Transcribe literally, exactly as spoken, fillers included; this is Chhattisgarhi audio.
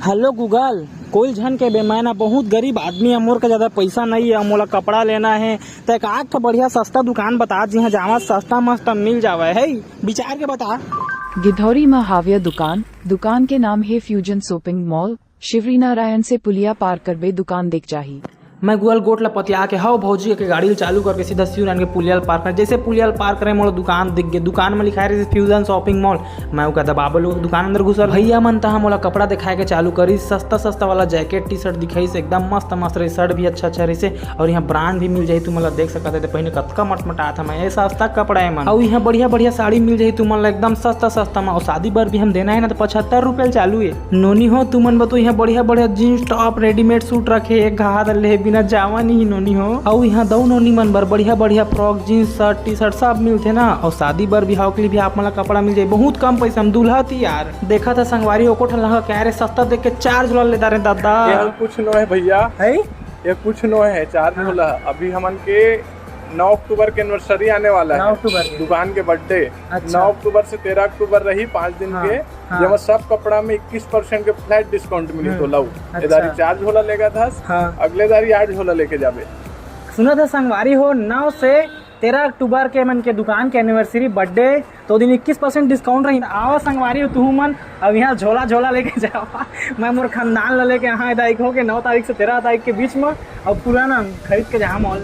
Hello Google, कोई झन के बे, मैं ना बहुत गरीब आदमी है, मोर का ज्यादा पैसा नहीं है, मोला कपड़ा लेना है, तो एक आध ठो बढ़िया सस्ता दुकान बता, जिहाँ जावा सस्ता मस्त मिल जावे है, विचार के बता। गिधौरी म हावय दुकान। दुकान के नाम हे fusion shopping mall. Shivri Narayan से पुलिया पार करबे, दुकान दिख जाही। मैं गुअल गोट ल पतिया के हव भौजी के गाड़ी ल चालू करके सीधा शिवरी नारायण के पुलिया ल पार कर। जैसे पुलिया ल पार करे, मोला दुकान दिख गे। दुकान में लिखाए रहिस फ्यूजन शॉपिंग मॉल। मैं ओकर दबाबल दुकान अंदर घुसल। भैया मन तहा मोला कपड़ा दिखाए के चालू करिस। सस्ता सस्ता वाला जैकेट टी शर्ट दिखाइस, एकदम मस्त मस्त रहिस। शर्ट भी अच्छा अच्छा रहिस हे। और यहाँ ब्रांड भी मिल जाही, तुमन ला देख सकत हे, पहने कतका मटमटात हवय, ये सस्ता कपड़ा है मन। और यहाँ बढ़िया बढ़िया साड़ी मिल जाही तुमन ला एकदम सस्ता सस्ता में। और शादी बर भी हम देना है ना, तो पचहत्तर रुपया चालू है। नोनी हो, तुमन बर तो यहाँ बढ़िया बढ़िया जींस टॉप, रेडीमेड सूट रखे, एक घात ले बिना जावा नहीं नोनी हो। और यहाँ दऊ नोनी मन बर बढ़िया बढ़िया frock, jeans, shirt, T shirt सब मिलथे ना। और शादी बर बिहाव के लिए भी आप मन ला कपड़ा मिल जाही बहुत कम पैसा में। दूल्हा तैयार। देखा था संगवारी, ओको ठन लगा क्या रे, सस्ता देख के चार झोला ले डारे दादा। ये कुछ नो है भैया, है? ये कुछ नो है, चार झोला। अभी हमन के नौ अक्टूबर के एनिवर्सरी आने वाला नौ है, अक्टूबर के। दुकान के बर्थडे। अच्छा। नौ अक्टूबर से तेरह अक्टूबर रही, पाँच दिन हाँ, के। हाँ। जेमा सब कपड़ा में इक्कीस परसेंट के फ्लैट डिस्काउंट मिली। हम्म, तो लाऊ, अच्छा। ए दारी चार झोला लेगा था, हाँ। अगले दारी आठ झोला लेके जाबे। सुना था संगवारी हो, नौ से तेरह अक्टूबर के मन के दुकान के एनिवर्सरी, बर्थडे, तो दिन इक्कीस परसेंट डिस्काउंट रही। आवा संगवारी हो तुहू मन, अब यहाँ झोला झोला लेके जावा। मैं मोर खानदान ला लेके यहाँ दाई हो के नौ तारीख से तेरह तारीख के बीच में, अब पूरा ना खरीद के जहाँ मॉल